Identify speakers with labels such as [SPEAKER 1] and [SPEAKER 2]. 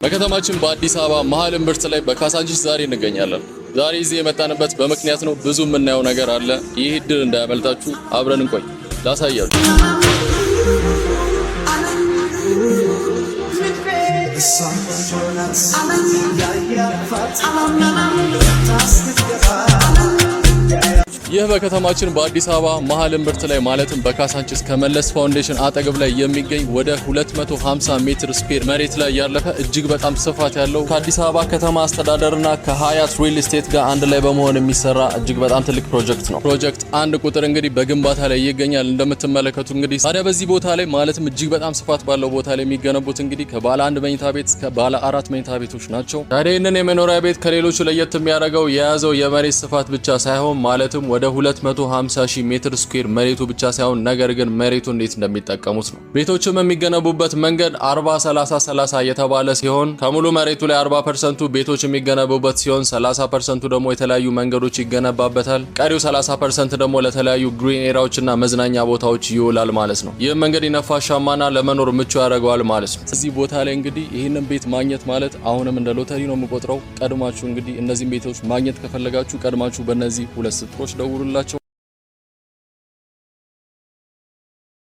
[SPEAKER 1] በከተማችን በአዲስ አበባ መሀል እምብርት ላይ በካሳንቺስ ዛሬ እንገኛለን። ዛሬ እዚህ የመጣንበት በምክንያት ነው። ብዙ የምናየው ነገር አለ። ይህ እድል እንዳያመልጣችሁ፣ አብረን እንቆይ፣ ላሳያችሁ። ይህ በከተማችን በአዲስ አበባ መሀል እምብርት ላይ ማለትም በካሳንቺስ ከመለስ ፋውንዴሽን አጠገብ ላይ የሚገኝ ወደ 250 ሜትር square መሬት ላይ ያረፈ፣ እጅግ በጣም ስፋት ያለው፣ ከአዲስ አበባ ከተማ አስተዳደርና ከሀያት ሪል ስቴት ጋር አንድ ላይ በመሆን የሚሰራ እጅግ በጣም ትልቅ ፕሮጀክት ነው። ፕሮጀክት 1 ቁጥር እንግዲህ በግንባታ ላይ ይገኛል እንደምትመለከቱ። እንግዲህ ታዲያ በዚህ ቦታ ላይ ማለትም እጅግ በጣም ስፋት ባለው ቦታ ላይ የሚገነቡት እንግዲህ ከባለ አንድ መኝታ ቤት እስከ ባለ አራት መኝታ ቤቶች ናቸው። ታዲያ ይህንን የመኖሪያ ቤት ከሌሎቹ ለየት የሚያደርገው የያዘው የመሬት ስፋት ብቻ ሳይሆን፣ ማለትም ወደ 250 ሺህ ሜትር square መሬቱ ብቻ ሳይሆን፣ ነገር ግን መሬቱ እንዴት እንደሚጠቀሙት ነው። ቤቶችም የሚገነቡበት መንገድ 40 30 30 የተባለ ሲሆን ከሙሉ መሬቱ ላይ 40% ኡ ቤቶች የሚገነቡበት ሲሆን 30% ኡ ደግሞ የተለያዩ መንገዶች ይገነባበታል። ቀሪው 30% ደግሞ ለተለያዩ green area ዎችና መዝናኛ ቦታዎች ይውላል ማለት ነው። ይህም እንግዲህ ነፋሻማና ለመኖር ምቹ ያደርገዋል ማለት ነው። እዚህ ቦታ ላይ እንግዲህ ይህንን ቤት ማግኘት ማለት አሁንም እንደ ሎተሪ ነው የምቆጥረው። ቀድማችሁ እንግዲህ እነዚህን ቤቶች ማግኘት ከፈለጋችሁ ቀድማችሁ በእነዚህ ሁለት ስልኮች ደውሉላቸው።